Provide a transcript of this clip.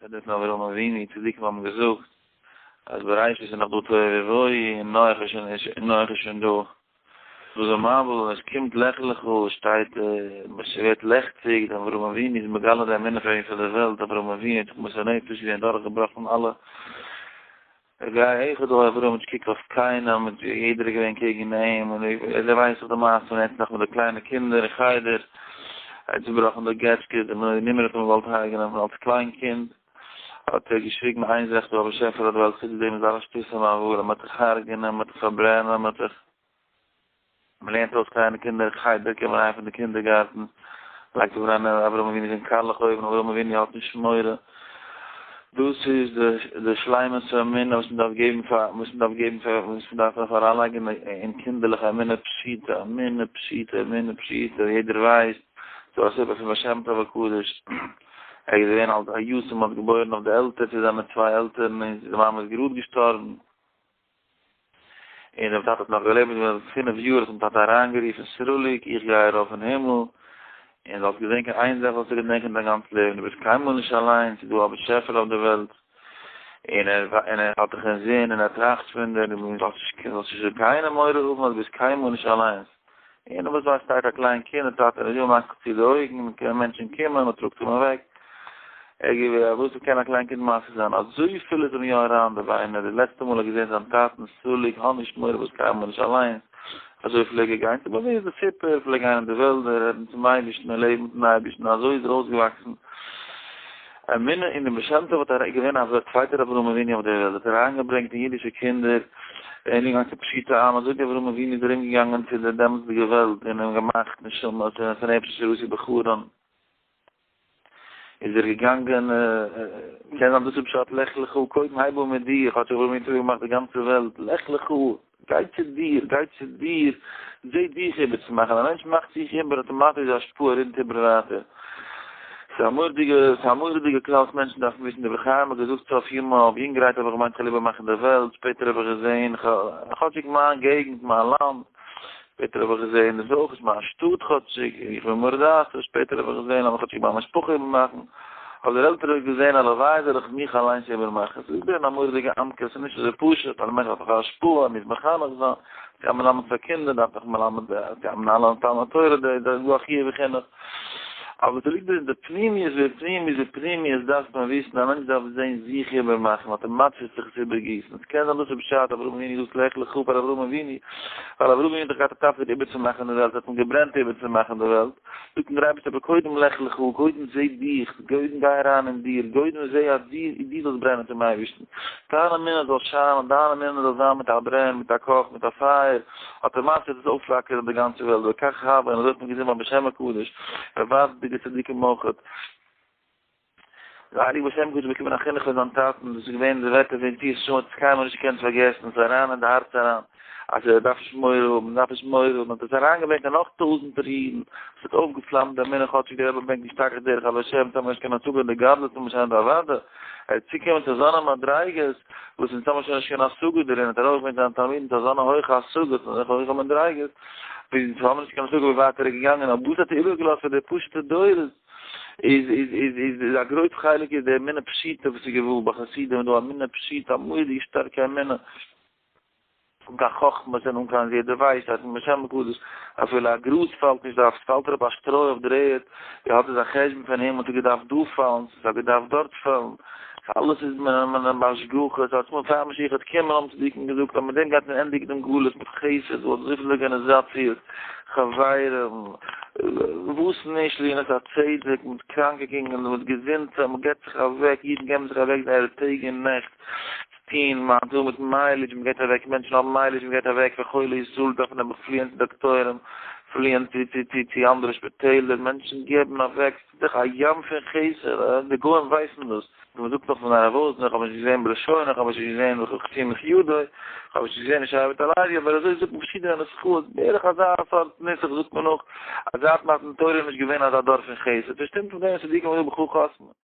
סדר פון אברהם אבינו, צדיקים האבן געזאגט אז בראשית איז נאך דא תוהו ובוהו און נח איז שוין נישט און נח איז שוין דא. דא איז א מבול און עס קומט לך לך שטייט עס ווערט לעכטיג, דער אברהם אבינו איז מגלה די אמונה פאר פאר די וועלט, אברהם אבינו האט זיך מוסר נפש געווען דורכגעבראכן אלע גיא אחד היה אברהם נישט געקוקט אויף קיינעם, יעדער איז געווען קעגן אים, און ער ווייסט דאך די מעשה ווען ער האט נאך מיט די קליינע קינדער אין חדר, ער האט צובראכן די געטשקע, די נמרוד האט אים געוואלט הרג'נען אלס קליין קינד, האט ער געשריגן איין זאך דא א באשעפער אויף די וועלט חוץ דעם איז אלע שטותים הבלים, מ'וועט דיך הרג'נען, מ'וועט דיך פארברענען, מ'וועט דיך. מען לערנט אויס קליינע קינדער אין חדר, קומען אהיים פון די קינדערגארטן, לייגט אריין אברהם אבינו אין קאלעך אויוון, אברהם אבינו האט נישט מורא, דאס איז די שלימות האמונה וואס מען דארף געבן פאר, וואס מען דארף געבן פאר, וואס מען דארף אריינלייגן אין קינדערלעך אמונה פשוטה, אמונה פשוטה, אמונה פשוטה, יעדער ווייסט, ס'דא א סיפור פון בעל שם טוב הקדוש, ער איז געווען אלס א יתום, האט געבוירן אויף די עלטער צו זיינע צוויי עלטערן, און די מאמע איז גראד געשטארבן. און דער טאטע האט נאך געלעבט ווען פינף יאר האט אים טאטע אריינגערופן סרוליק איך גיי ארויף אין הימל און זאלסט געדענקען איין זאך זאלסטו געדענקען דיין גאנץ לעבן דו ביסט קיינמאל נישט אליין ס'איז דא א באשעפער אויף די וועלט און ער און ער האט דיך אינזין און ער טראכט פון דיר און זאלסט נישט זאלסט נישט קיינעם מורא האבן אז דו ביסט קיינמאל נישט אליינס. און וואס ווייסט טאקע א קליין קינד, די טאטע איז יא מאכט זיך צו די אויגן, קען מענטשן קומען, מען טראגט אים אוועק, ער געווער, וואס קען א קליין קינד משיג זיין, אזויפיל איז אים יא אריין די ביינער, די לעצטע מאל ער האט געזען זיין טאטן, סרוליק, האב נישט מורא ביסט קיינמאל נישט אליינס, אזוי פלעג ער גיין, ס'איז באוויסט די סיפור, ער פלעג גיין אין די וועלדער, רעדן צום אייבערשטן און לעבן מיטן אייבערשטן, אזוי איז ער אויסגעוואקסן. אמונה אין דעם בעל שם טוב האט ער געווען א צווייטער אברהם אבינו אויף דער וועלט, האט אריינגעברענגט אין אידישע קינדער און גאנצע פשוטע עם, אזוי ווי אברהם אבינו איז ארום געגאנגען צו די דעמאלטסדיגע וועלט און אים געמאכט נשמות און פון אפשר שראיתי בחרן איז ער געגאנגען, קען זיין דאס איז פשט לך לך, קודם הייב אן מיט דיר, כאטש אברהם אבינו האט איבערגעמאכט די גאנצע וועלט, לך לך. גיי צו דיר, גיי צו דיר, זע דיך איבערצומאכן, א מענטש מאכט זיך איבער אטאמאטיש די השפעה רינט איבער ווייטער. ס'איז א מורא'דיגע, ס'איז א מורא'דיגע כלל וואס מענטשן דארפן וויסן, דער רבי חיים האט געזאגט סוף ימיו, יונגערהייט האב איך געמיינט כ'וועל איבערמאכן די וועלט, שפעטער האב איך געזען, כאטשיג מיין געגנט, מיין לאנד, שפעטער האב איך געזען דאס אויך איז מיין שטאט כאטשיג, איך בין מרא דאתרא, שפעטער האב איך געזען לאמיר כאטשיג מיין משפחה איבערמאכן, אבער דער עלטערער האט געזען הלוואי זאל איך מיך אליינס איבערמאכן, ס'איז געווען א מורא'דיגע עמקות, ס'איז נישט אזוי פשוט, א מענטש האט דאך א השפעה, ער מוז מחנך זיין, צו א מלמד פאר קינדער דארף דאך מלמד, צו א מנהל א תלמוד תורה, דא איז דא א חיוב וחינוך, אבער ס'ליגט דא די פנימיות ופנימיות ופנימיות דארף מען וויסן, א מענטש דארף זען זיך איבערמאכן, אטאמאטיש וועט זיך עס איבערגיסן, ס'קען זיין דאס איז פשט אברהם אבינו זאגט לך לך פאר אברהם אבינו, ווייל אברהם אבינו האט דאך געהאט א תפקיד איבערצומאכן די וועלט, האט אים געברענט איבערצומאכן די וועלט, זאגט אים דער אייבערשטער אבער קודם לך לך, קודם זע דיך, קודם גיי אריין אין דיר, קודם זע אז דו זאלסט ברענען צום אייבערשטן, דיין אמונה זאל שיינען, דיין אמונה זאל זיין מיט א ברען, מיט א קאך, מיט א פייער, אטאמאטיש וועט עס אויפפלאקערן די גאנצע וועלט, וכך הוה, און אזוי האט מען געזען ביים בעל שם הקדוש, ביי ווייטערדיגע צדיקים אויך. דער הייליגער בעל שם הקדוש האט באקומען א חינוך פון זיין טאטן, דאס איז געווען די ווערטער פון יציאת נשמה, האט עס קיינמאל נישט געקענט פארגעסן, עס איז אריין אין די הארץ אריין, אז ער דארף נישט מורא האבן, דארף נישט מורא האבן, האט עס אריינגעברענגט אין נאך טויזנטער אידן, עס האט אויפגעפלאמט די אמונה, כאטשיג דער רבי ברענגט נישט טאקע דרך הבעל שם טוב, נישט קיין השגה אין די גדלות פון בעל שם טוב, אוודאי, ער וועט צוקומען צו אזאנע מדריגות, וואס אונז האבן שוין נישט קיין השגה דערין, האט ארויפגעברענגט זיינע תלמידים צו אזאנע הויכע השגות און אזעלכע הויכע מדריגות, ווי אונז האבן נישט קיין השגה ווי ווייט ער איז געגאנגען, אבער וואס האט ער איבערגעלאזט פאר די פשוטע דורות, איז איז איז איז איז א גרויס חלק איז די אמונה פשוטה וואס איז געוואר ביי חסידים איז דא אמונה פשוטה א מורא'דיגע שטארקע אמונה אן קיין חכמות און אן קיין יעדער ווייסט אז בשם הקדוש אפילו א גראז פאלט נישט דארף ס'פאלט אראפ א שטרוי אויף דער ערד ווי האט עס א חשבון פון הימל ס'האט געדארפט דא פאלן ס'האט געדארפט דארט פאלן אלעס איז מען בהשגחה ס'האט צומאל פאר משיח וועט קומען האבן צדיקים געזאגט אז מיט דעם גייט מען ענדיגן דעם גלות מיט חסד וואס אזויפיל ארגאניזאציעס חברים וואס נישט לינת הצדק מיט קראנקע קינדער מיט געזונטע מען געבט זיך אוועק אידן געבן זיך אוועק זייערע טעג און נעכט צו טון מען טאר מיט mileage מען געבט אוועק מענטשן האבן mileage מען געבט אוועק פאר חולי ישראל דארפן נעבעך פליען צו דאקטוירים פליען צו צו צו צו אנדערע שפיטעלער מענטשן געבן אוועק ס'איז דאך א ים פון חסד, די גוים ווייסן דאס. מען זאגט נאך פון הרב וואזנער, איך האב נישט געזען בלשונו, איך האב נישט געזען בחתימת ידו, איך האב נישט געזען אין שבט הלוי, אבער אזוי זאגט מען פארשידענע נוסחאות, בערך אזא סארט נוסח זאגט מען נאך, אז זייט מתן תורה איז נישט געווען אזא דור פון חסד, ס'שטימט מיט דעם וואס צדיקים האבן געזאגט בך חכמה.